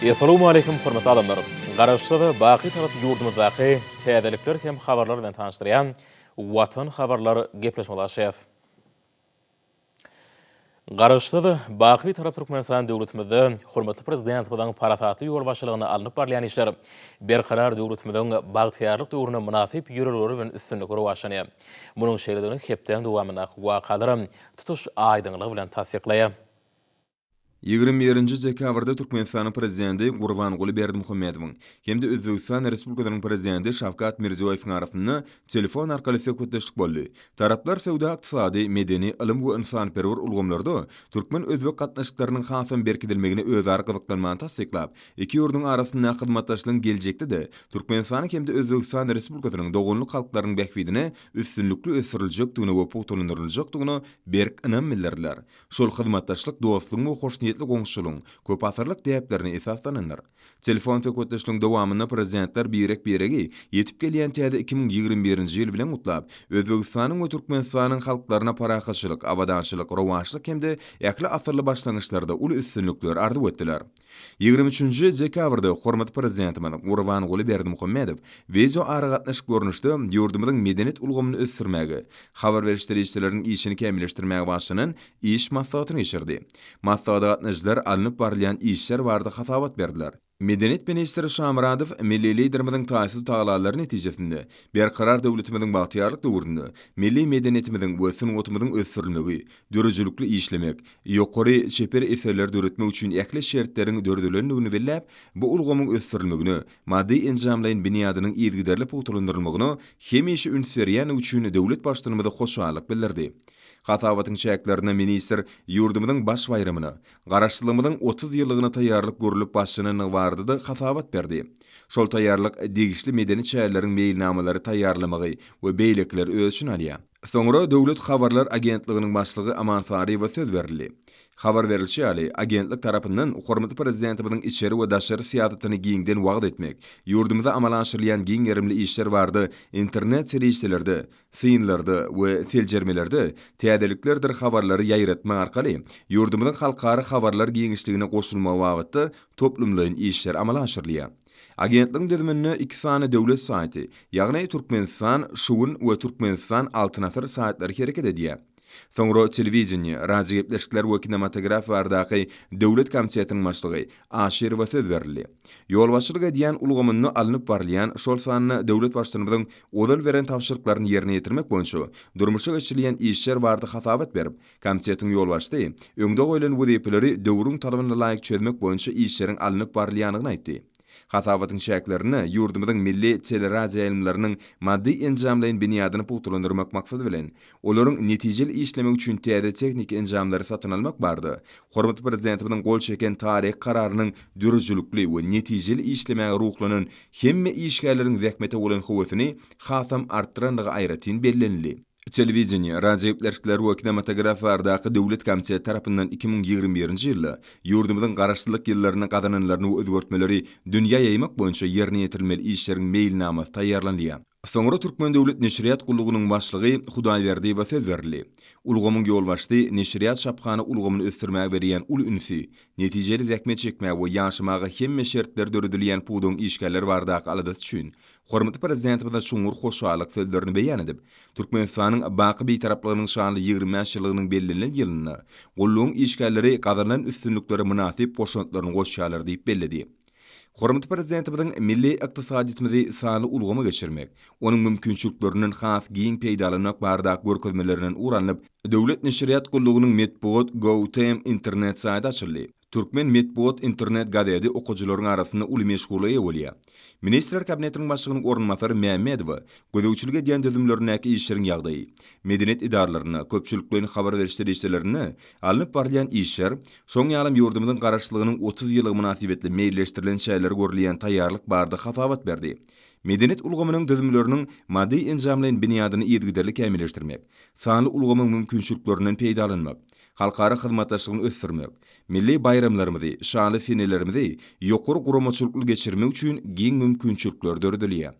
Essalawmaleýkim hormatly adamlar! Garaşsyz, baky Bitarap ýurdumyzdaky täzelikler hem habarlar bilen tanyşdyrýan Watan habarlar gepleşigimize başlaýas. Garaşsyz, baky Bitarap Türkmenistan döwletimizde hormatly Prezidentimiziň parasatly ýolbaşçylygynda alnyp barylýan işler Berkarar döwletimiziň bagtyýarlyk döwründe mynasyp ýörelgeler bilen üstünlikli rowaçlanýar. Munuň şeýledigini hepdäň dowamyndaky wakalaram tutuş aýdyňlygy bilen tassyklaýar. 21-nji dekabrda Türkmenistanyň Prezidenti Gurbanguly Berdimuhamedowyň hem-de Özbegistan Respublikasynyň Prezidenti Şawkat Mirziýoýewiň arasynda telefon arkaly söhbetdeşlik boldy. Taraplar söwda-ykdysady, medeni, ylym we ynsanperwer ulgamlarda türkmen-özbek gatnaşyklarynyň hasam berkidilmegine özara gyzyklanmany tassyklap, iki ýurduň arasyndaky hyzmatdaşlygyň geljekde-de Türkmenistanyň hem-de Özbegistan Respublikasynyň doganlyk halklarynyň bähbidine üstünlikli ösdüriljekdigine we pugtalandyryljakdygyna berk ynam bildirdiler. Şol hyzmatdaşlyk dostlugyň we hoşniýetli goňşuçylygyň köpasyrlyk däplerine esaslanandyr. Telefon söhbetdeşligiň dowamynda Prezidentler birek-biregi ýetip gelýän täze 2021-nji ýyl bilen gutlap, Özbegistanyň we Türkmenistanyň halklaryna parahatçylyk, abadançylyk, rowaçlyk hem-de ähli asylly başlangyçlarda uly üstünlikler arzuw etdiler. 23-nji dekabrda hormatly Prezidentimiz Gurbanguly Berdimuhamedow wideoaragatnaşyk görnüşde ýurdumyzyň medeniýet ulgamyny ösdürmäge, habar beriş serişdeleriniň işini kämilleşdirmäge bagyşlanan iş maslahatyny geçirdi. Maslahata gatnaşyjylar alnyp barylýan işler barada hasabat berdiler. Medeniýet ministri Şamyradow milli Liderimiziň taýsyz tagallalary netijesinde Berkarar döwletimiziň bagtyýarlyk döwründe milli medeniýetimiziň we sungatymyzyň ösdürilmegi, döredijilikli işlemek, ýokary çeper eserleri döretmek üçin ähli şertleriň döredilendigini belläp, bu ulgamyň ösdürilmegine, maddy-enjamlaýyn binýadynyň yzygiderli pugtalandyrylmagyna hemişe üns berýändigi üçin döwlet Baştutanymyza hoşallyk bildirdi. Hasabatyň çäklerinde ministr ýurdumyzyň baş baýramyna, Garaşsyzlygymyzyň 30 ýyllygyna taýýarlyk görlüp başlanandygy barada-da hasabat berdi. Şol taýýarlyk degişli medeni çäreleriň meýilnamalary taýýarlamagy we beýlekileri öz içine alýar. Soňra Döwlet habarlar agentliginiň başlygy Aman Saryýewe söz berildi. Habar berlişi ýaly, agentlik tarapyndan hormatly Prezidentimiziň içeri we daşary syýasatyny giňden wagyz etmek, ýurdumyzda amala aşyrylýan giň gerimli işler barada internet serişdelerde, synlarda we seljermelerde täzeliklerdir habarlary ýaýratmak arkaly ýurdumyzyň halkara habarlar giňişligine goşulmagy babatda toplumlaýyn işler amala aşyrylýar. Agentligiň düzüminde iki sany döwlet saýty, ýagny Türkmenistan şu gün we Türkmenistan Altyn asyr saýtlary hereket edýär. Soňra Telewideniýe, radiogepleşikler we kinematografiýa baradaky döwlet komitetiniň başlygy Aşyrowa söz berildi. Ýolbaşçylyk edýän ulgamynda alnyp barylýan, şol sanda döwlet Baştutanymyzyň ozal beren tabşyryklaryny ýerine ýetirmek boýunça durmuşa geçirilýän işler barada hasabat berip, komitetiň ýolbaşçysy öňde goýlan wezipeleri döwrüň talabyna laýyk çözmek boýunça işleriň alnyp barylýandygyny aýtdy. Hasabatyň çäklerinde ýurdumyzyň milli teleradioýaýlymlarynyň maddy-enjamlaýyn binýadyny pugtalandyrmak maksady bilen, olaryň netijeli işlemegi üçin täze tehniki enjamlary satyn almak barada hormatly Prezidentimiziň gol çeken taryhy Kararynyň döredijilikli we netijeli işlemäge ruhlanan hemme işgärleriň zähmete bolan höwesini hasam artdyrandygy aýratyn bellenildi. Telewideniýe, radiogepleşikler we kinematografiýa baradaky döwlet komiteti tarapyndan 2021-nji ýylda ýurdumyzyň Garaşsyzlyk ýyllarynda gazananlaryny we özgertmeleri dünýä ýaýmak boýunça ýerine ýetirilmeli işleriň meýilnamasy taýýarlanylýar. Soňra Türkmen döwlet neşirýat gullugynyň başlygy Hudaýberdiýewe söz berildi. Ulgamyň ýolbaşçysy neşirýat-çaphana ulgamyny ösdürmäge berýän uly ünsi, netijeli zähmet çekmäge we ýaşamaga hemme şertler döredilýän pudagyň işgärleri baradaky aladasy üçin hormatly Prezidentimize çuňňur hoşallyk sözlerini beýan edip, Türkmenistanyň baky Bitaraplygynyň şanly 25 ýyllygynyň bellenilen ýylynda gullugyň işgärleri gazanylan üstünliklere mynasyp goşantlaryny goşýarlar diýip belledi. Hormatly Prezidentimiziň milli ykdysadyýetimizi sanly ulgama geçirmek, onuň mümkinçiliklerinden has giň peýdalanmak baradaky görkezmelerinden ugur alnyp, Döwlet neşirýat gullugynyň Metbugat GOV.TM internet saýty açyldy. Türkmen metbugat internet gazedi okyjylaryň arasynda uly meşhurlyga eýe bolýar. Ministrler Kabinetiniň Başlygynyň orunbasary Mämmedowa gözegçilik edýän düzümlerindäki işleriň ýagdaýy, medeniýet edaralarynda, köpçülikleýin habar beriş serişdelerinde alnyp barylýan işler, şoň ýalam ýurdumyzyň Garaşsyzlygynyň 30 ýyllygy mynasybetli meýilleşdirilen çärelere görülýän taýýarlyk barada hasabat berdi. Medeniýet ulgamynyň düzümleriniň maddy-enjamlaýyn binýadyny yzygiderli kämilleşdirmek, sanly ulgamyň mümkinçiliklerinden peýdalanmak, halkara hyzmatdaşlygyny ösdürmek, milli baýramlarymyzy, şanly senelerimizi ýokary guramaçylykly geçirmek üçin giň mümkinçilikler döredilýär.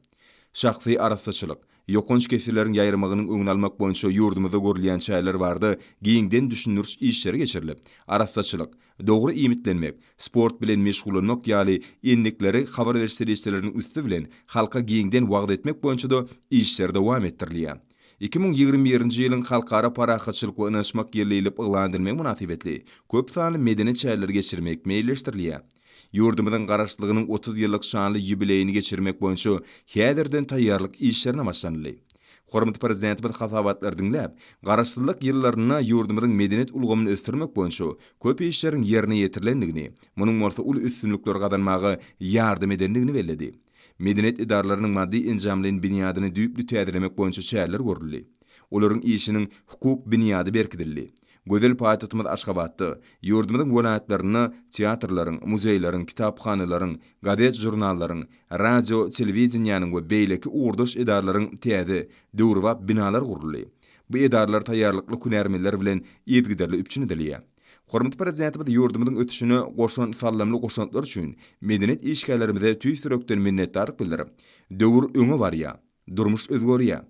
Şahsy arassaçylyk. Ýokanç keselleriň ýaýramagynyň öňüni almak boýunça ýurdumyzda görülýän çäreler barada giňden düşündiriş işleri geçirilip, arassaçylyk, dogry iýmitlenmek, sport bilen meşgullanmak ýaly endikleri habar beriş serişdeleriniň üsti bilen halka giňden wagyz etmek boýunça-da işler dowam etdirilýär. 2021-nji ýylyň Halkara parahatçylyk we ynanyşmak ýyly diýlip yglan edilmegi mynasybetli köp sanly medeni çäreleri geçirmek meýilleşdirilýär. Ýurdumyzyň Garaşsyzlygynyň 30 ýyllyk şanly ýubileýini geçirmek boýunça häzirden taýýarlyk işlerine başlanyldy. Hormatly Prezidentimiz hasabatlary diňläp, Garaşsyzlyk ýyllarynda ýurdumyzyň medeniýet ulgamyny ösdürmek boýunça köp işleriň ýerine ýetirilendigini, munuň bolsa uly üstünlikleri gazanmaga ýardam edendigini belledi. Medeniýet edaralarynyň maddy-enjamlaýyn binýadyny düýpli täzelemek boýunça çäreler görüldi. Olaryň işiniň hukuk binýady berkidildi. Gözel paýtagtymyz Aşgabatda, ýurdumyzyň welaýatlarynda teatrlaryň, muzeýleriň, kitaphanalaryň, gazet-žurnallaryň, radio, telewideniýäniň we beýleki ugurdaş edaralaryň täze, döwrebap binalary guruldy. Bu edaralar taýýarlykly hünärmenler bilen yzygiderli üpjün edilýär. Hormatly Prezidentimiz ýurdumyzyň ösüşine goşan saldamly goşantlary üçin medeniýet işgärlerimize tüýs ýürekden minnetdarlyk bildirip, Döwür öňe barýar. Durmuş özgerýär.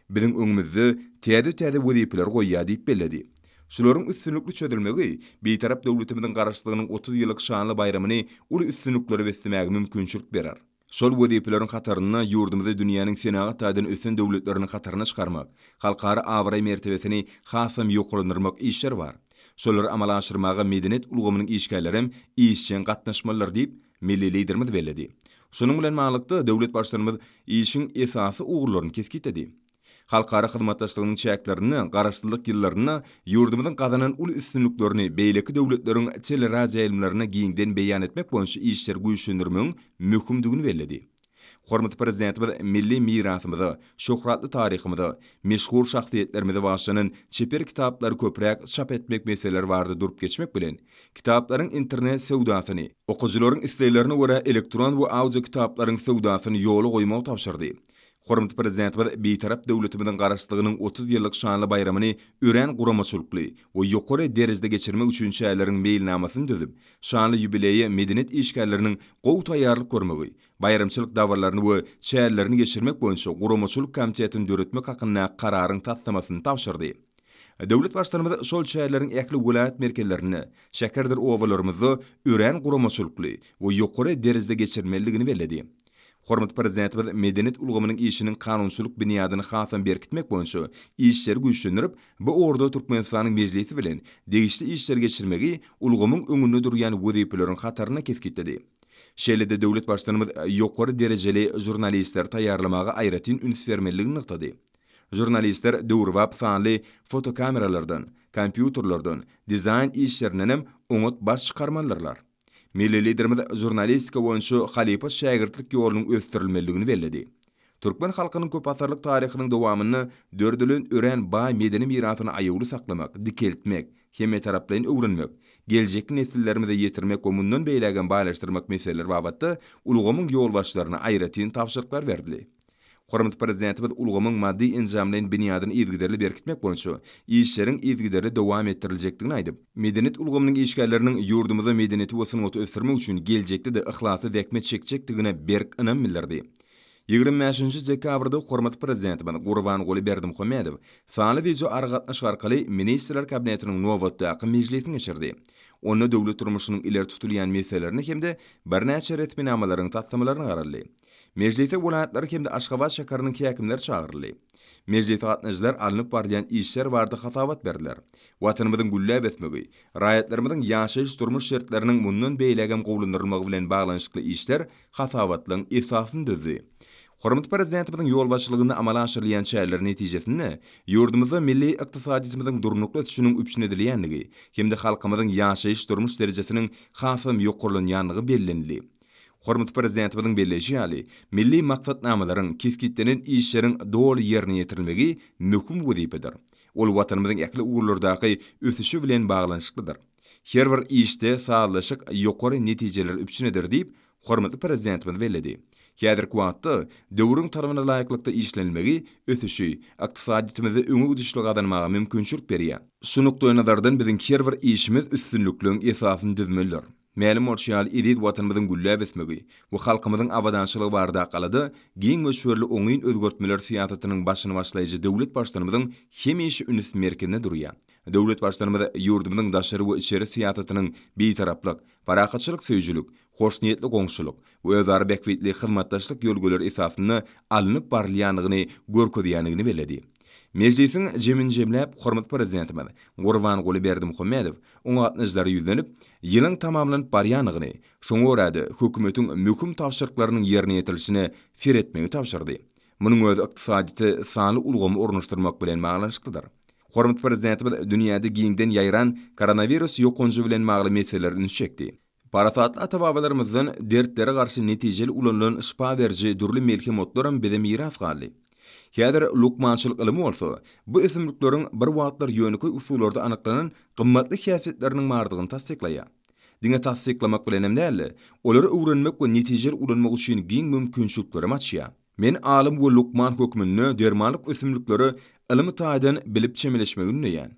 Biziň öňümizde täze-täze wezipeler goýýar diýip belledi. Şularyň üstünlikli çözülmegi Bitarap döwletimiziň Garaşsyzlygynyň 30 ýyllyk şanly baýramyny uly üstünliklere beslemäge mümkinçilik berer. Şol wezipeleriň hatarynda ýurdumyzy dünýäniň senagat taýdan ösen döwletleriniň hataryna çykarmak, halkara abraý-mertebesini hasam ýokarlandyrmak işleri bar. Şolary amala aşyrmaga medeniýet ulgamynyň işgärlerem işjeň gatnaşmalydyr diýip, Milli Liderimiz belledi. Şunuň bilen baglylykda, döwlet Baştutanymyz işiň esasy ugurlaryny kesgitledi. Halkara hyzmatdaşlygynyň çäklerinde Garaşsyzlyk ýyllarynda ýurdumyzyň gazanan uly üstünliklerini beýleki döwletleriň teleradioýaýlymlarynda giňden beýan etmek boýunça işleri güýçlendirmegiň möhümdigini belledi. Hormatly Prezidentimiz milli mirasymyza, şöhratly taryhymyza, meşhur şahsyýetlerimize bagyşlanan çeper kitaplary köpräk çap etmek meseleleri barada durup geçmek bilen, kitaplaryň internet söwdasyny, okyjylaryň isleglerine görä elektron we audio kitaplaryň söwdasyny ýola goýmagy tabşyrdy. Hormatly Prezidentimiz Bitarap döwletimiziň Garaşsyzlygynyň 30 ýyllyk şanly baýramyny örän guramaçylykly we ýokary derejede geçirmek üçin çäreleriň meýilnamasyny düzüp, şanly ýubileýe medeniýet işgärleriniň gowy taýýarlyk görmegi, baýramçylyk dabaralaryny we çärelerini geçirmek boýunça guramaçylyk komitetini döretmek hakynda Kararyň taslamasyny tabşyrdy. Döwlet Baştutanymyz şol çäreleriň ähli welaýat merkezlerinde, şäherdir obalarymyzda örän guramaçylykly we ýokary derejede geçirilmelidigini belledi. Hormatly Prezidentimiz medeniýet ulgamynyň işiniň kanunçylyk binýadyny hasam berkitmek boýunça işleri güýçlendirip, bu ugurda Türkmenistanyň Mejlisi bilen degişli işleri geçirmegi ulgamyň öňünde durýan wezipeleriň hatarynda kesgitledi. Şeýle-de döwlet Baştutanymyz ýokary derejeli žurnalistleri taýýarlamaga aýratyn üns bermelidigini nygtady. Žurnalistler döwrebap sanly fotokameralardan, kompýuterlerden, dizaýn işlerindenem oňat baş çykarmalydyrlar. Milli Liderimiz žurnalistika boýunça halypa-şägirtlik ýolunyň ösdürilmelidigini belledi. Türkmen halkynyň köpasyrlyk taryhynyň dowamynda döredilen örän baý medeni mirasyny aýawly saklamak, dikeltmek, hemmetaraplaýyn öwrenmek, geljekki nesillerimize ýetirmek we mundan beýlägem baýlaşdyrmak meseleleri babatda ulgamyň ýolbaşçylaryna aýratyn tabşyryklar berildi. Hormatly Prezidentimiz ulgamyň maddy-enjamlaýyn binýadyny yzygiderli berkitmek boýunça işleriň yzygiderli dowam etdiriljekdigini aýdyp, medeniýet ulgamynyň işgärleriniň ýurdumyzda medeniýeti we sungaty ösdürmek üçin geljekde-de yhlasly zähmet çekjekdigine berk ynam bildirdi. 25-nji dekabrda hormatly Prezidentimiz Gurbanguly Berdimuhamedow sanly wideoaragatnaşyk arkaly Ministrler Kabinetiniň nobatdaky mejlisini geçirdi. Onda döwlet durmuşynyň ileri tutulýan meselelerine hem-de birnäçe resminamalaryň taslamalaryna garaldy. Mejlise welaýatlaryň hem-de Aşgabat şäheriniň häkimleri çagyryldy. Mejlise gatnaşyjylar alnyp barylýan işler barada hasabat berdiler. Watanymyzyň gülläp ösmegi, raýatlarymyzyň ýaşaýyş-durmuş şertleriniň mundan beýlägem gowulandyrylmagy bilen baglanyşykly işler hasabatlygyň esasyny düzdi. Hormatly Prezidentimiziň ýolbaşçylygynda amala aşyrylýan çäreler netijesinde ýurdumyzda milli ykdysadyýetimiziň durnukly ösüşiniň üpjün edilýändigi hem-de halkymyzyň ýaşaýyş-durmuş derejesiniň hasam ýokarlanýandygy bellenildi. Hormatly Prezidentimiziň belleýşi ýaly, milli maksatnamalaryň, kesgitlenen işleriň doly ýerine ýetirilmegi möhüm wezipedir. Ol Watanymyzyň ähli ugurlardaky ösüşi bilen baglanyşyklydyr. Her bir işde sazlaşyk ýokary netijeleri üpjün eder diýip, hormatly Prezidentimiz belledi. Häzirki wagtda döwrüň talabyna laýyklykda işlenilmegi ösüşi, ykdysadyýetimizde öňe gidişligi gazanmaga mümkinçilik berýär. Şu nukdaýnazardan biziň her bir işimiz üstünlikligiň esasyny düzmelidir. Mälim bolşy ýaly, eziz Watanymyzyň gülläp ösmegi we halkymyzyň abadançylygy baradaky alada giň möçberli oňyn özgertmeler syýasatynyň başyny başlaýjy döwlet Baştutanymyzyň hemişe üns merkezinde durýar. Döwlet Baştutanymyz ýurdumyzyň daşary we içeri syýasatynyň Bitaraplyk, parahatçylyk söýüjilik, hoşniýetli goňşulyk we özara bähbitli hyzmatdaşlyk ýörelgeleri esasynda alnyp barylýandygyny görkezýändigini belledi. Mejlisiň jemini jemläp, hormatly Prezidentimiz Gurbanguly Berdimuhamedow oňa gatnaşyjylara ýüzlenip, ýylyň tamamlanyp barýandygyny, şoňa görä-de, hökümetiň möhüm tabşyryklarynyň ýerine ýetirilişine seretmegi tabşyrdy. Munuň özi ykdysadyýete sanly ulgamy ornaşdyrmak bilen baglanyşyklydyr. Hormatly Prezidentimiz dünýäde giňden ýaýran koronawirus ýokanjy bilen bagly meselelere üns çekdi. Parasatly ata-babalarymyzdan dertlere garşy netijeli ulanylan şypa beriji dürli melhem otlaram bize miras galdy. Häzir lukmançylyk ylymy bolsa, bu ösümlikleriň bir wagtlar ýönekeý usullarda anyklanan gymmatly häsiýetleriniň bardygyny tassyklaýar. Diňe tassyklamak bilenem däl-de, olary öwrenmek we netijeli ulanmak üçin giň mümkinçiliklerem açýar. Men alym we lukman hökmünde dermanlyk ösümliklere ylmy taýdan bilip çemeleşmegi ündeýän.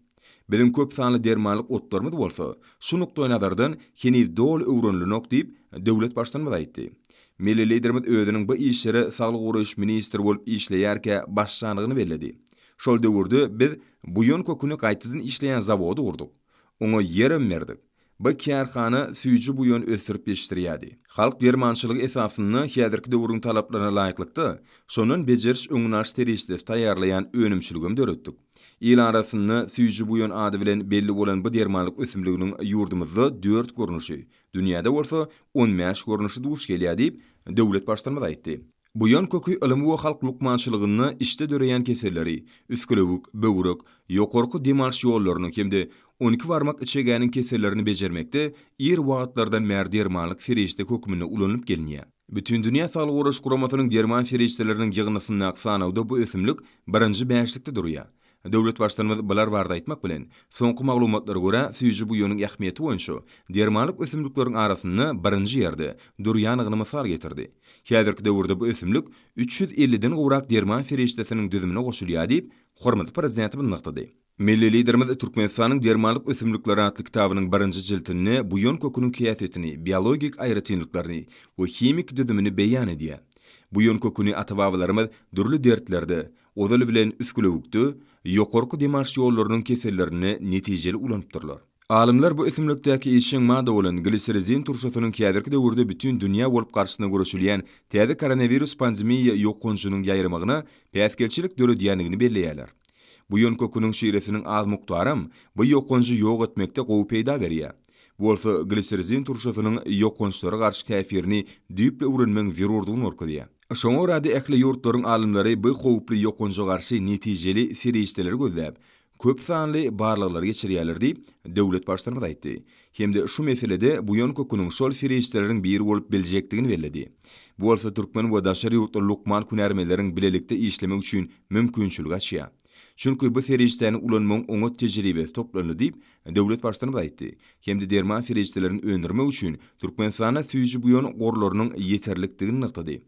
Biziň köp sanly dermanlyk otlarymyz bolsa, şu nukdaýnazardan heniz doly öwrenilenok diýip, döwlet Baştutanymyz aýtdy. Milli Liderimiz özüniň bu işlere saglygy goraýyş ministri bolup işleýärkä başlandygyny belledi. Şol döwürde biz buýan köküni gaýtadan işleýän zawody gurduk. Oňa ýerem berdik. Bu kärhana süýji buýan ösdürip ýetişdirýärdi. Halk dermançylygy esasynda häzirki döwrüň talaplaryna laýyklykda, şondan bejeriş-öňüni alyş serişdesi taýýarlaýan önümçiligem döretdik. Il arasynda süýji buýan ady bilen belli bolan bu dermanlyk ösümliginiň ýurdumyzda dört görnüşi, dünýäde bolsa on bäş görnüşi duş gelýär diýip, döwlet Baştutanymyz aýtdy. Buýan köki ylym we halk lukmançylygynda içde döreýän keselleri, üsgülewük, böwrek, ýokarky dem alyş ýollarynyň hem-de on iki barmak içegäniň kesellerini bejermekde ir wagtlardan bäri dermanlyk serişde hökmünde ulanylyp gelinýär. Bütindünýä Saglygy Goraýyş Guramasynyň derman serişdeleriniň ýygyndysyndaky sanawda bu ösümlik birinji bäşlikde durýar. Döwlet Baştutanymyz bular barada aýtmak bilen, soňky maglumatlara görä, süýji buýanyň ähmiýeti boýunça dermanlyk ösümlikleriň arasynda birinji ýerde durýandygyny mysal getirdi. Häzirki döwürde bu ösümlik 350-den gowrak derman serişdesiniň düzümine goşulýar diýip, hormatly Prezidentimiz nygtady. Milli Liderimiz Türkmenistanyň dermanlyk ösümlikleri atly kitabynyň birinji jiltinde buýan köküniň häsiýetini, biologik aýratynlyklaryny we himiki düzümini beýan edýär. Buýan köküni ata-babalarymyz dürli dertlerde, Ozaly bilen üsgülewükde, ýokarky dem alyş ýollarynyň kesellerinde netijeli ulanypdyrlar. Alymlar bu ösümlikdäki işjeň madda bolan glisirrizin turşusynyň häzirki döwürde bütin dünýä bolup garşysyna göreşilýän täze koronawirus pandemiýa ýokanjynyň ýaýramagyna päsgelçilik döredýändigini belleýärler. Buýan köküniň şiresiniň az mukdaram bu ýokanjy ýok etmekde gowy peýda berýär. Bu bolsa glisirrizin turşusynyň ýokançlara garşy täsirini düýpli öwrenmegiň zerurdygyny görkezýär. Şoňa görä-de ähli ýurtlaryň alymlary bu howply ýokanja garşy netijeli serişdeleri gözläp, köp sanly barlaglary geçirýärler diýip, döwlet Baştutanymyz aýtdy. Hem-de şu meselede buýan köküniň şol serişdeleriň biri bolup biljekdigini belledi. Bu bolsa türkmen we daşary ýurtly lukman hünärmenleriň bilelikde işlemegi üçin mümkinçilik açýar. Çünki bu serişdäni ulanmagyň oňat tejribesi toplandy diýip, döwlet Baştutanymyz aýtdy. Hem-de derman serişdelerini öndürmek üçin Türkmenistanda süýji buýan gorlarynyň ýeterlikdigini nygtady.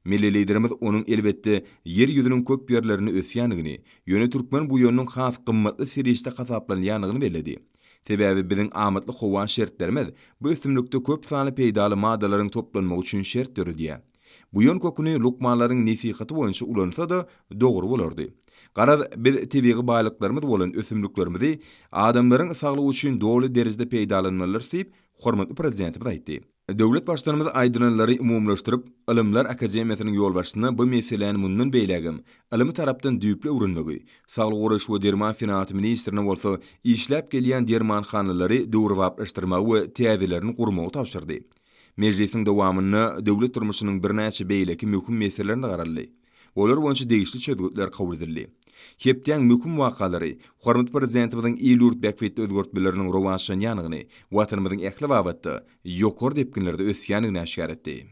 Milli Liderimiz onuň elbetde, Ýer ýüzüniň köp ýerlerinde ösýändigini, ýöne türkmen buýanynyň has gymmatly serişde hasaplanýandygyny belledi. Sebäbi biziň amatly howa şertlerimiz bu ösümlikde köp sanly peýdaly maddalaryň toplanmagy üçin şert döredýär. Buýan köküni lukmanlaryň nesihaty boýunça ulansa-da dogry bolardy. Garaz, biz tebigy baýlyklarymyz bolan ösümliklerimizi adamlaryň saglygy üçin doly derejede peýdalanmalydyrys diýip, hormatly Prezidentimiz aýtdy. Döwlet Baştutanymyz aýdylanlary umumylaşdyryp, Ylymlar akademiýasynyň ýolbaşçysyna bu meseläni mundan beýlägem ylmy tarapdan düýpli öwrenmegi, Saglygy goraýyş we derman senagaty ministrine bolsa işläp gelýän dermanhanalary döwrebaplaşdyrmagy we täzelerini gurmagy tabşyrdy. Mejlisiň dowamynda döwlet durmuşynyň birnäçe beýleki möhüm meselelerine garaldy. Olar boýunça degişli çözgütler kabul edildi. Hepdäň möhüm wakalary hormatly Prezidentimiziň il-ýurt bähbitli özgertmeleriniň rowaçlanýandygyny, Watanymyzyň ähli babatda ýokary depginlerde ösýändigini äşgär etdi.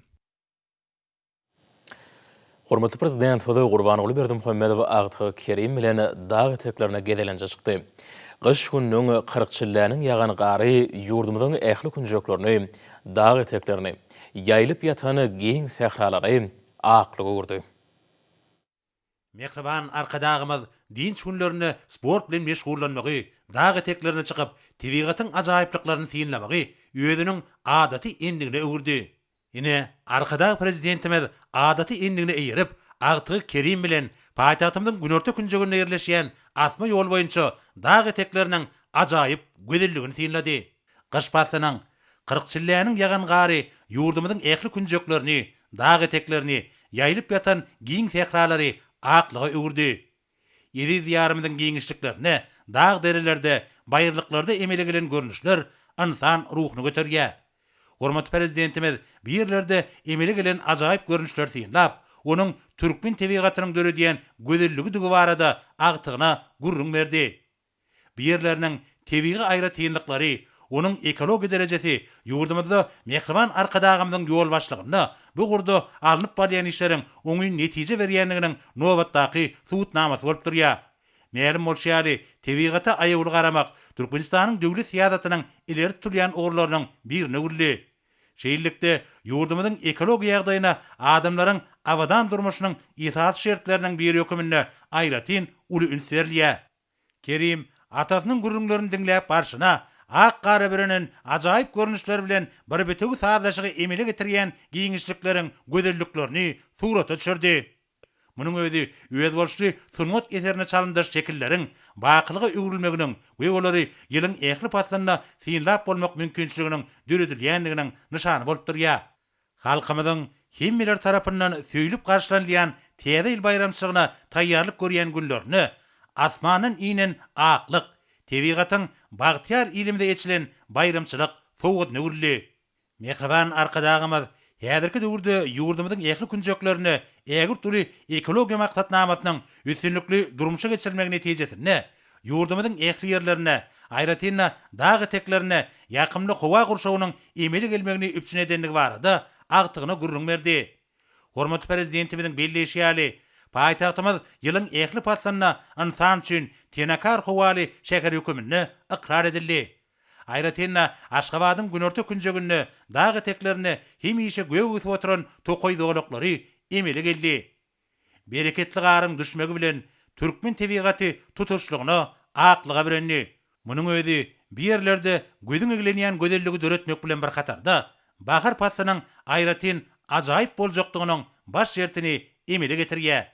Hormatly Prezidentimiz Gurbanguly Berdimuhamedow agtygy Kerim bilen dag eteklerine gezelenje çykdy. Gyş gününiň 40 çilläniň ýagan gary ýurdumyzyň ähli künjeklerini, dag eteklerini, ýaýylyp ýatan giň sähralary aklyga öwürdi. Mähriban Arkadagymyz dynç günlerinde sport bilen meşgullanmagy, dag eteklerine çykyp, tebigatyň ajaýyplyklaryny synlamagy özüniň adaty endigine öwürdi. Ine, Arkadag Prezidentimiz adaty endigine eýerip, agtygy Kerim bilen paýtagtymyzyň günorta künjeginde ýerleşýän asma ýol boýunça dag etekleriniň ajaýyp gözelligini synlady. Gyş paslynyň, kyrkçilläniň ýagan gary ýurdumyzyň ähli künjeklerini, dag eteklerini, ýaýylyp ýatan giň sähralary aklyga öwürdi. Eziz Diýarymyzyň giňişliklerinde, dag-derelerde, baýyrlyklarda emele gelen görnüşler ynsan ruhuny göterýär. Hormatly Prezidentimiz bu ýerlerde emele gelen ajaýyp görnüşleri synlap, onuň türkmen tebigatynyň döredýän gözelligidigi barada agtygyna gürrüň berdi. Bu ýerleriniň tebigy aýratynlyklary, onuň ekologiýa derejesi ýurdumyzda mähriban Arkadagymyzyň ýolbaşçylygynda bu ugurda alnyp barylýan işleriň oňyn netije berýändiginiň nobatdaky subutnamasy bolup durýar. Mälim bolşy ýaly, tebigata aýawly garamak Türkmenistanyň döwlet syýasatynyň ileri tutulýan ugurlarynyň birine öwrüldi. Şeýlelikde, ýurdumyzyň ekologiýa ýagdaýyna adamlaryň abadan durmuşynyň esasy şertleriniň biri höküminde aýratyn uly üns berilýär. Kerim atasynyň gürrüňlerini diňläp barşyna, ak gara bürenen ajaýyp görnüşler bilen bir bitewi sazlaşygy emele getirýän giňişlikleriň gözelliklerini surata düşürdi. Munuň özi özboluşly sungat eserine çalymdaş şekilleriň bakylyga öwrülmeginiň we olary ýylyň ähli paslynda synlap bolmak mümkinçiliginiň döredilýändiginiň nyşany bolup durýar. Halkymyzyň hemmeler tarapyndan söýlüp garşylanylýan Täze ýyl baýramçylygyna taýýarlyk görýän günlerinde asmandan inen aklyk, tebigatyň bagtyýar ilimize eçilen baýramçylyk sowgadyna öwrüldi. Mähriban Arkadagymyz häzirki döwürde ýurdumyzyň ähli künjeklerinde ägirt uly ekologiýa maksatnamasynyň üstünlikli durmuşa geçirilmegi netijesinde Ýurdumyzyň ähli ýerlerinde, aýratyn-da, dag eteklerinde ýakymly howa gurşawynyň emele gelmegini üpjün edendigi barada agtygyna gürrüň berdi. Hormatly Prezidentimiziň belleýşi ýaly, paýtagtymyz ýylyň ähli paslynda ynsan üçin tenekar howaly şäher höküminde ykrar edildi. Aýratyn-da, Aşgabadyň günorta künjeginde, dag eteklerinde hemişe gök öwsüp oturan tokaý zolaklary emele geldi. Bereketli garyň düşmegi bilen türkmen tebigaty tutuşlygyna aklyga bürendi. Munuň özi bu ýerlerde gözüň eglenýän gözelligi döretmek bilen bir hatarda, bahar paslynyň aýratyn ajaýyp boljakdygynyň baş şertini emele getirýär.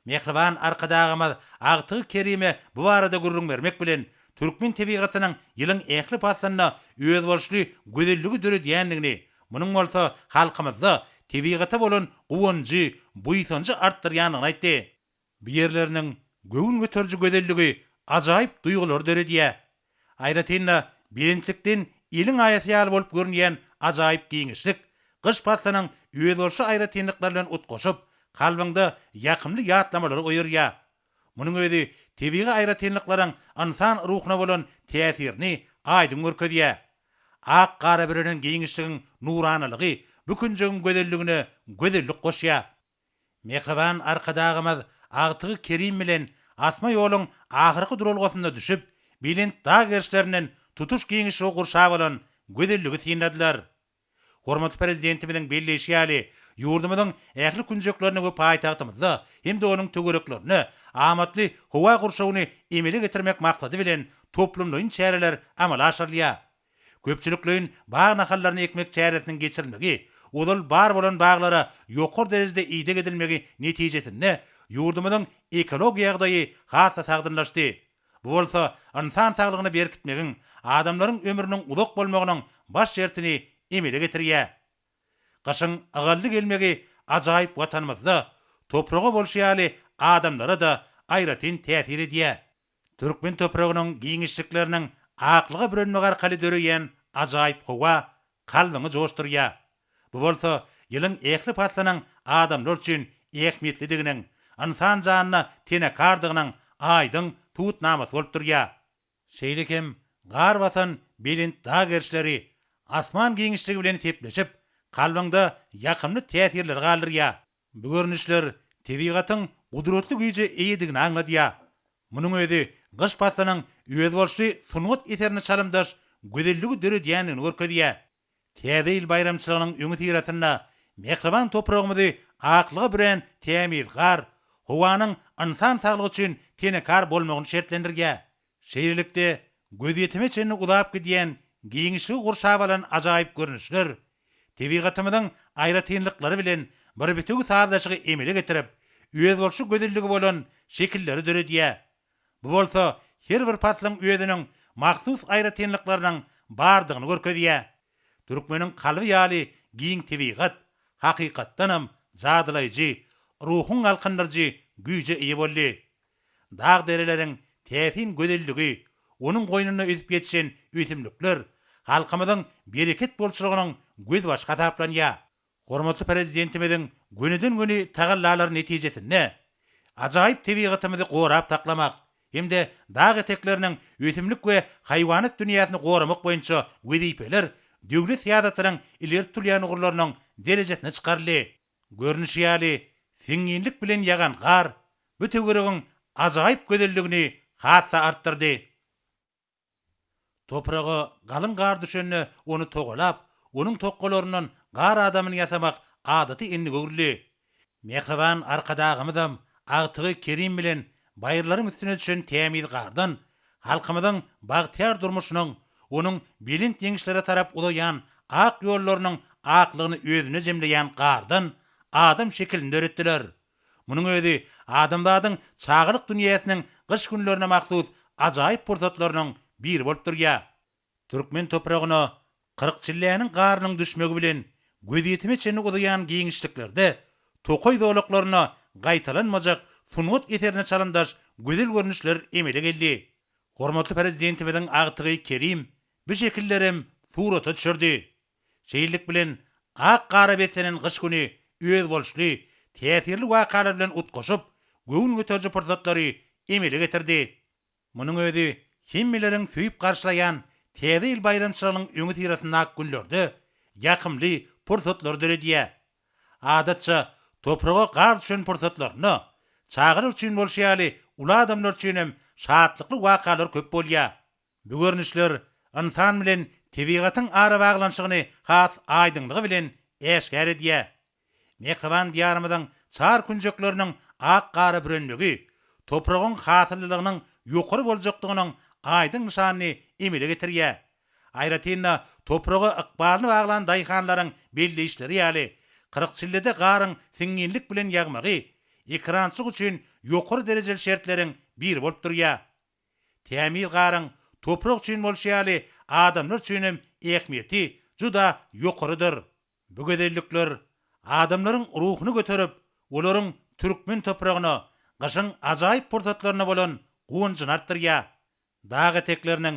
Mähriban Arkadagymyz agtygy Kerime bu barada gürrüň bermek bilen, türkmen tebigatynyň ýylyň ähli paslynda özboluşly gözelligi döredýändigini, Munuň bolsa halkymyzda tebigata bolan guwanjy, buýsanjy artdyrýandygyny aýtdy. Bu ýerleriniň göwün göteriji gözelligi ajaýyp duýgulary döredýär. Aýratyn-da, belentlikden eliň aýasy ýaly bolup görünýän ajaýyp giňişlik gyş paslynyň özboluşly aýratynlyklary bilen utgaşyp, kalbyňda ýakymly ýatlamalary oýarýar. Munuň özi tebigy aýratynlyklaryň ynsan ruhuna bolan täsirini aýdyň görkezýär. Ak gara bürenen giňişligiň nuranalygy bu künjegiň gözelligine gözellik goşýar. Mähriban Arkadagymyz agtygy Kerim bilen asma ýoluň ahyrky duralgasynda düşüp, belent dag gerşlerinden tutuş giňişligi gurşap alan gözelligi synladylar. Hormatly Prezidentimiziň belleýşi ýaly, ýurdumyzyň ähli künjeklerinde we paýtagtymyzda hem-de onuň töwereklerinde amatly howa gurşawyny emele getirmek maksady bilen toplumlaýyn çäreler amala aşyrylýar. Köpçülikleýin bag nahallaryny ekmek çäresiniň geçirilmegi, ozal bar bolan baglara ýokary derejede ideg edilmegi netijesinde ýurdumyzyň ekologiýa ýagdaýy has-da sagdynlaşdy. Bu bolsa ynsan saglygyny berkitmegiň, adamlaryň ömrüniň uzak bolmagynyň baş şertini emele getirýär. Gyşyň ygally gelmegi ajaýyp Watanymyzda topraga bolşy ýaly adamlara-da aýratyn täsir edýär. Türkmen topragynyň giňişlikleriniň aklyga bürenmegi arkaly döreýän ajaýyp howa kalbyňy joşdurýar. Bu bolsa ýylyň ähli paslynyň adamlar üçin ähmiýetlidiginiň, ynsan janyna tenekardygynyň aýdyň subutnamasy bolup durýar. Şeýle hem gar basan belent dag gerşleri asman giňişligi bilen sepleşip, kalbyňda ýakymly täsirleri galdyrýar. Bu görnüşler tebigatyň gudratly güýje eýedigini aňladýar. Munuň özi gyş paslynyň özboluşly sungat eserine çalymdaş gözelligi döredýändigini görkezýär. Täze ýyl baýramçylygynyň öňüsyrasynda mähriban topragymyzy aklyga bürän tämiz gar. howanyň ynsan saglygy üçin tenekar bolmagyny şertlendirýär. Şeýlelikde, gözýetime çenli uzap gidýän giňişligi gurşap alan ajaýyp görnüşler tebigatymyzyň aýratynlyklary bilen bir bitewi sazlaşygy emele getirip, özboluşly gözelligi bolan şekilleri döredýär. Bu bolsa her bir paslyň özüniň mahsus aýratynlyklarynyň bardygyny görkezýär. Türkmeniň kalby ýaly giň tebigat, hakykatdanam, jadylaýjy, ruhuň galkyndyryjy güýje eýe boldy. Dag-dereleriň täsin gözelligi, onuň goýnunda ösüp ýetişen ösümlikler halkymyzyň bereket bolçulygynyň gözbaşy hasaplanýar. Hormatly Prezidentimiziň gönüden-göni tagallalary netijesinde, ajaýyp tebigatymyzy gorap saklamak hem-de dag etekleriniň ösümlik we haýwanat dünýäsini goramak boýunça wezipeler döwlet syýasatynyň ileri tutulýan ugurlarynyň derejesine çykaryldy. Görnüşi ýaly, siňňinlik bilen ýagan gar bu töweregiň ajaýyp gözelligini has-da artdyrdy. Topraga galyň gar düşende ony togalap, onuň tokgalaryndan gar adamyny ýasamak adaty endige öwrüldi. Mähriban Arkadagymyzam agtygy Kerim bilen baýyrlaryň üstüne düşen tämiz gardan halkymyzyň bagtyýar durmuşynyň, onuň belent ýeňişlere tarap uzaýan ak ýollarynyň aklygyny özünde jemleýän gardan adam şekilini döretdiler. Munuň özi adamzadyň çagalyk dünýäsiniň gyş günlerine mahsus ajaýyp pursatlarynyň biri bolup durýar. Türkmen topragyna kyrkçilläniň garynyň düşmegi bilen gözýetime çenli uzaýan giňişliklerde, tokaý zolaklarynda gaýtalanmajak sungat eserine çalymdaş gözel görnüşler emele geldi. Hormatly Prezidentimiziň agtygy Kerim bu şekillerem surata düşürdi. Şeýlelik bilen, ak gara beslenen gyş güni özboluşly, täsirli wakalar bilen utgaşyp, göwün göteriji pursatlary emele getirdi. Munuň özi hemmeleriň söýüp garşylaýan Täze ýyl baýramçylygynyň öňüsyrasyndaky günlerde ýakymly pursatlary döredýär. Adatça, topraga gar düşen pursatlarynda, çagalar üçin bolşy ýaly, uly adamlar üçin hem şatlykly wakalar köp bolýar. Bu görnüşler ynsan bilen tebigatyň arabaglanyşygyny has aýdyňlygy bilen äşgär edýär. Mähriban Diýarymyzyň çar künjekleriniň ak gara bürenmegi topragyň hasyllylygynyň ýokary boljakdygynyň aýdyň nyşanyny emele getirýär. Aýratyn-da, topraga ykbalyny baglan daýhanlaryň belleýişleri ýaly, kyrkçillede garyň siňňinlik bilen ýagmagy ekerançylyk üçin ýokary derejeli şertleriň biri bolup durýar. Tämiz garyň toprak üçin bolşy ýaly, adamlar üçin hem ähmiýeti juda ýokarydyr. Bu gözellikler adamlaryň ruhuny göterip, olaryň türkmen topragyna, gyşyň ajaýyp pursatlaryna bolan guwanjyny artdyrýar. Dag etekleriniň,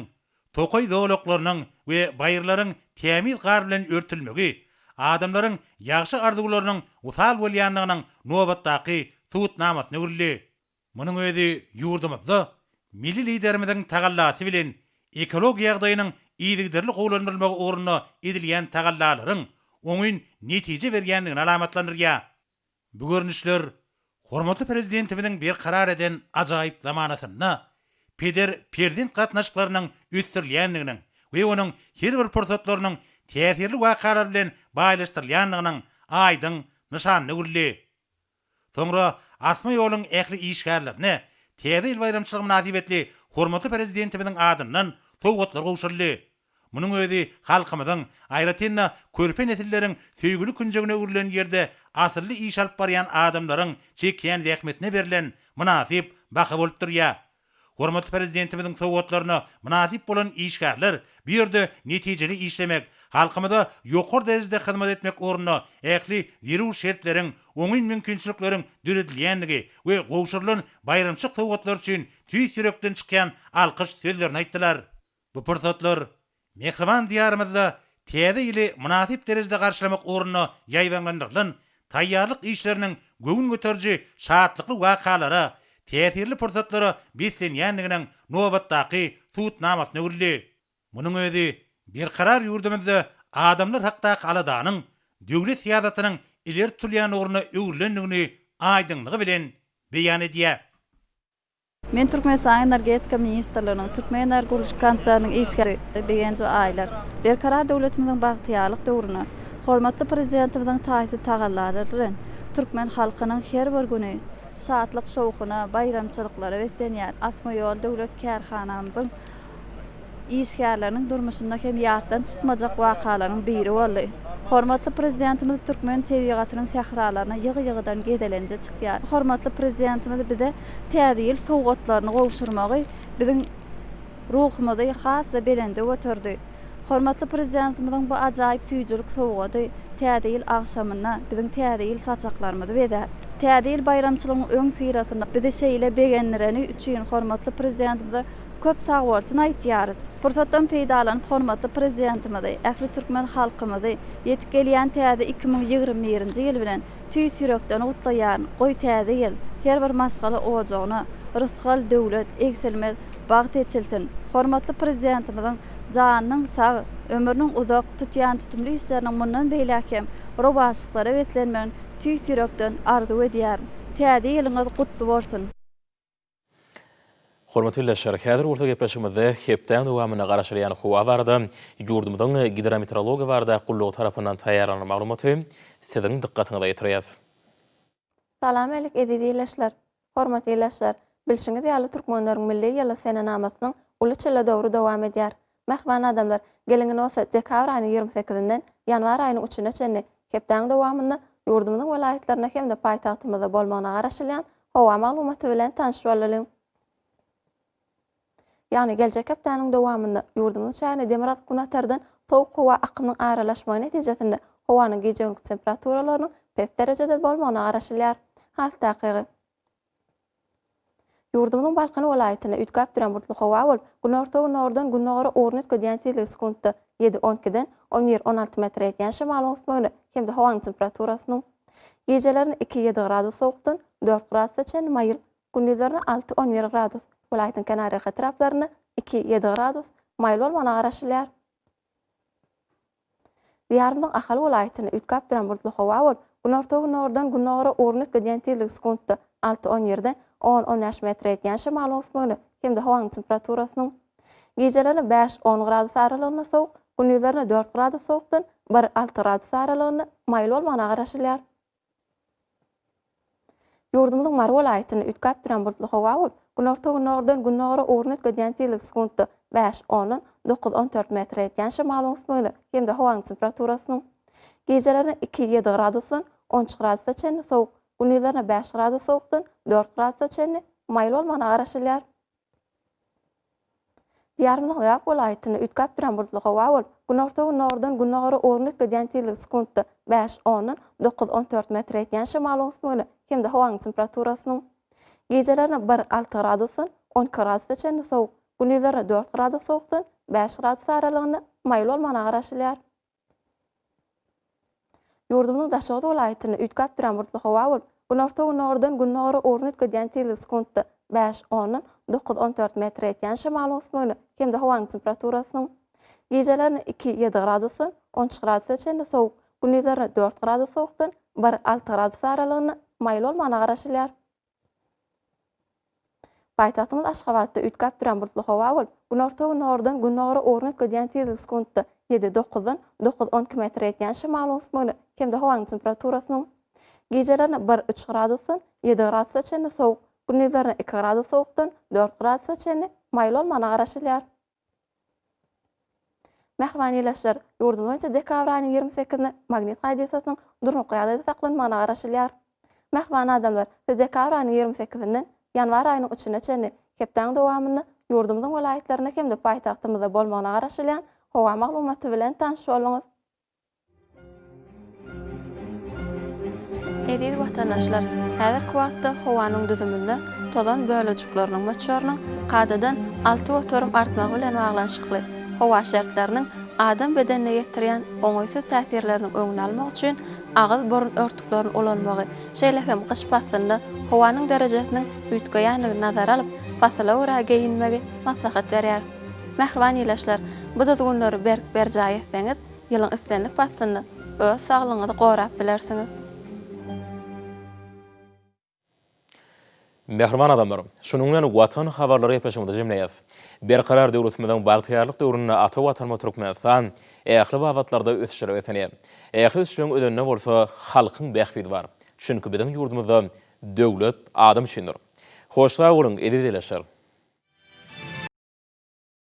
tokaý zolaklarynyň we baýyrlaryň tämiz gar bilen örtülmegi adamlaryň ýagşy arzuwlarynyň wysal bolýandygynyň nobatdaky subutnamasyna öwrüldi. Munuň özi ýurdumyzda milli Liderimiziň tagallasy bilen ekologiýa ýagdaýynyň yzygiderli gowulandyrylmagy ugrunda edilýän tagallalaryň oňyn netije berýändigini alamatlandyrýar. Bu görnüşler hormatly Prezidentimiziň berkarar eden ajaýyp zamanasynda peder-perzent gatnaşyklarynyň ösdürilýändiginiň we onuň her bir pursatlarynyň täsirli wakalar bilen baýlaşdyrylýandygynyň aýdyň nyşanyna öwrüldi. Soňra asma ýoluň ähli işgärlerine Täze ýyl baýramçylygy mynasybetli hormatly Prezidentimiziň adyndan sowgatlar gowşuryldy. Munuň özi halkymyzyň, aýratyn-da, körpe nesilleriň söýgüli künjegine öwrülen ýerde asylly iş alyp barýan adamlaryň çekýän zähmetine berlen mynasyp baha bolup durýar. Hormatly Prezidentimiziň sowgatlaryna mynasyp bolan işgärler bu ýerde netijeli işlemek, halkymyza ýokary derejede hyzmat etmek ugrunda ähli zerur şertleriň, oňyn mümkinçilikleriň döredilýändigi we gowşurylan baýramçylyk sowgatlary üçin tüýs ýürekden çykýan alkyş sözlerini aýtdylar. Bu pursatlar Mähriban Diýarymyzda Täze ýyly mynasyp derejede garşylamak ugrunda ýaýbaňlandyrylan taýýarlyk işleriniň göwün göteriji şatlykly wakalara, täsirli pursatlara beslenýändiginiň nobatdaky subutnamasyna öwrüldi. Munuň özi berkarar ýurdumyzda adamlar hakdaky aladanyň döwlet syýasatynyň ileri tutulýan ugruna öwrülendigini aýdyňlygy bilen beýan edýär. Men Türkmenistanyň Energetika ministrliginiň Türkmenenergurluşyk konserniniň işgäri Begenji Aýlar. Berkarar döwletimiziň bagtyýarlyk döwründe hormatly Prezidentimiziň taýsyz tagallalary bilen türkmen halkynyň her bir güni. şatlyk-şowhuna, baýramçylyklara beslenýär. Asma ýol döwlet kärhanamyzyň işgärleriniň durmuşynda hem ýatdan çykmajak wakalaryň biri boldy. Hormatly Prezidentimiz türkmen tebigatynyň sähralaryna ýygy-ýygydan gezelenje çykýar. Hormatly Prezidentimiz bize Täze ýyl sowgatlaryny gowşurmagy biziň ruhumyzy has-da belende göterdi. Hormatly Prezidentimiziň bu ajaýyp süýjülik sowgady Täze ýyl agşamynda biziň Täze ýyl saçaklarymyzy bezär. Täze ýyl baýramçylygyň öňüsyrasynda bizi şeýle begendireni üçin hormatly Prezidentimize köp sagbolsun aýtýarys. Pursatdan peýdalanyp hormatly Prezidentimizi, ähli türkmen halkymyzy ýetip gelýän täze 2021-nji ýyl bilen tüýs ýürekden gutlaýaryn. Goý täze ýyl her bir maşgala ojagyna rysgal, döwlet, egsilmez bagt eçilsin. Hormatly Prezidentimiziň janynyň sag, ömrüniň uzak, tutýan tutumly işleriniň mundan beýläk hem rowaçlyklara beslenmegini tüýs ýürekden arzuw edýärin. Täze ýylyňyz gutly bolsun! Hormatly ildeşler, häzir bolsa gepleşigimizde hepdäň dowamynda garaşylýan howa barada ýurdumyzyň Gidrometeorologiýa baradaky gullugy tarapyndan taýýarlanan maglumaty siziň dykgatyňyza ýetirýäs. Salam älik eziz ildeşler! Hormatly ildeşler! Bilşiňiz ýaly türkmenleriň milli ýyly senenamasynyň uly çile döwri dowam edýär. Mähriban adamlar, geliň indi bolsa dekabr aýynyň ýigrimi sekizinden ýanwar aýynyň üçüne çenli hepdäň dowamynda ýurdumyzyň welaýatlarynda hem-de paýtagtymyzda bolmagyna garaşylýan howa maglumaty bilen tanyş bolalyň. Ýagny geljek hepdäniň dowamynda ýurdumyzyň çägine demirgazyk-günortadan sowuk howa akymynyň aralaşmagy netijesinde howanyň gije-gündiz temperaturalarynyň pes derejede bolmagyna garaşylýar. Has takygy. Ýurdumyzyň Balkan welaýatynda üýtgäp duran bulutly howa bolup, günorta-gündogardan gündogara ugruny üýtgedýän tizligi sekuntda ýedi, on ikiden on bir, 16 metre ýetýän şemalyň öwüsmegine hem-de howanyň temperaturasynyň gijelerine iki, ýedi gradus sowukdan dört gradusa çenli maýyl, gündizlerine alty, 11 gradus, welaýatyň kenarýaka etraplarynda iki, ýedi gradus maýyl bolmagyna garaşylýar. Diýarymyzyň Ahal welaýatynda üýtgäp duran bulutly howa bolup, günorta-gündogardan gündogara ugruny üýtgedýän tizligi sekuntda alty, on ýerden on, on bäş metre ýetýän şemalyň öwüsmegine hem-de howanyň temperaturasynyň gijelerine bäş, on gradus aralygynda sowuk, gündizlerine dört gradus sowukdan bir, alty gradus aralygynda maýyl bolmagyna garaşylýar. Ýurdumyzyň Mary welaýatynda üýtgäp duran bulutly howa bolup, günorta-gündogardan gündogara ugruny üýtgedýän tizligi sekuntda bäş, ondan dokuz, 14 metre ýetýän şemalyň öwüsmegine hem-de howanyň temperaturasynyň gijelerine iki, ýedi gradusdan 13 gradusa çenli sowuk, gündizlerine bäş gradus sowukdan dört gradusa çenli maýyl bolmagyna garaşylýar. Diýarymyzyň Lebap welaýatynda üýtgäp duran bulutly howa bolup, günorta-gündogardan gündogara ugruny üýtgedýän tizligi sekuntda bäş, ondan dokuz, 14 metre ýetýän şemalyň öwüsmegine hem-de howanyň temperaturasynyň gijelerine bir, alty gradusdan 12 gradusa çenli sowuk, gündizlerine dört gradus sowukdan bäş gradus aralygynda maýyl bolmagyna garaşylýar. Ýurdumyzyň Daşoguz welaýatynda üýtgäp duran bulutly howa bolup, günorta-gündogardan gündogara ugruny üýtgedýän tizligi sekuntda bäş, ondan dokuz, 14 metre ýetýän şemalyň öwüsmegine hem-de howanyň temperaturasynyň gijelerine iki, ýedi gradusdan 13 gradusa çenli sowuk, gündizlerine dört gradus sowukdan bir, alty gradus aralygynda maýyl bolmagyna garaşylýar. Paýtagtymyz Aşgabatda üýtgäp duran bulutly howa bolup, günorta-gündogardan gündogara ugruny üýtgedýän tizligi sekuntda ýedi, dokuzdan dokuz, 12 metre ýetýän şemalyň öwüsmegine hem-de howanyň temperaturasynyň gijelerine bir, üç gradusdan ýedi gradusa çenli sowuk, gündizlerine iki gradus sowukdan dört gradusa çenli maýyl bolmagyna garaşylýar. Mähriban ildeşler, ýurdumyz boýunça dekabr aýynyň ýigrimi sekizine magnit hadysasynyň durnukly ýagdaýda saklanmagyna garaşylýar. Mähriban adamlar, siz dekabr aýynyň ýigrimi sekizinden ýanwar aýynyň üçüne çenli hepdäň dowamynda ýurdumyzyň welaýatlarynda hem-de paýtagtymyzda bolmagyna garaşylýan howa maglumaty bilen tanyş bolduňyz. Eziz watandaşlar, häzirki wagtda howanyň düzüminde tozan bölejikleriniň möçberiniň kadadan 6% artmagy bilen baglanyşykly howa şertleriniň adam bedenine ýetirýän oňaýsyz täsirleriniň öňüni almak üçin agyz-burun örtüklerini ulanmagy, şeýle hem gyş paslynda howanyň derejesiniň üýtgeýändigini nazara alyp, pasyla görä geýinmegi maslahat berýäris. Mähriban ildeşler, bu düzgünleri berk berjaý etseňiz, Ýylyň islendik paslynda öz saglygyňyzy gorap bilersiňiz. Mähriban adamlar! Şunuň bilen Watan habarlary gepleşigimizi jemleýäs. Berkarar döwletimiziň bagtyýarlyk döwründe ata Watanymyz Türkmenistan ähli babatlarda ösüşlere beslenýär. Ähli ösüşleriň özeninde bolsa halkyň bähbidi bar. Çünki biziň ýurdumyzda. Döwlet adam üçindir! Hoş sag boluň, eziz ildeşler!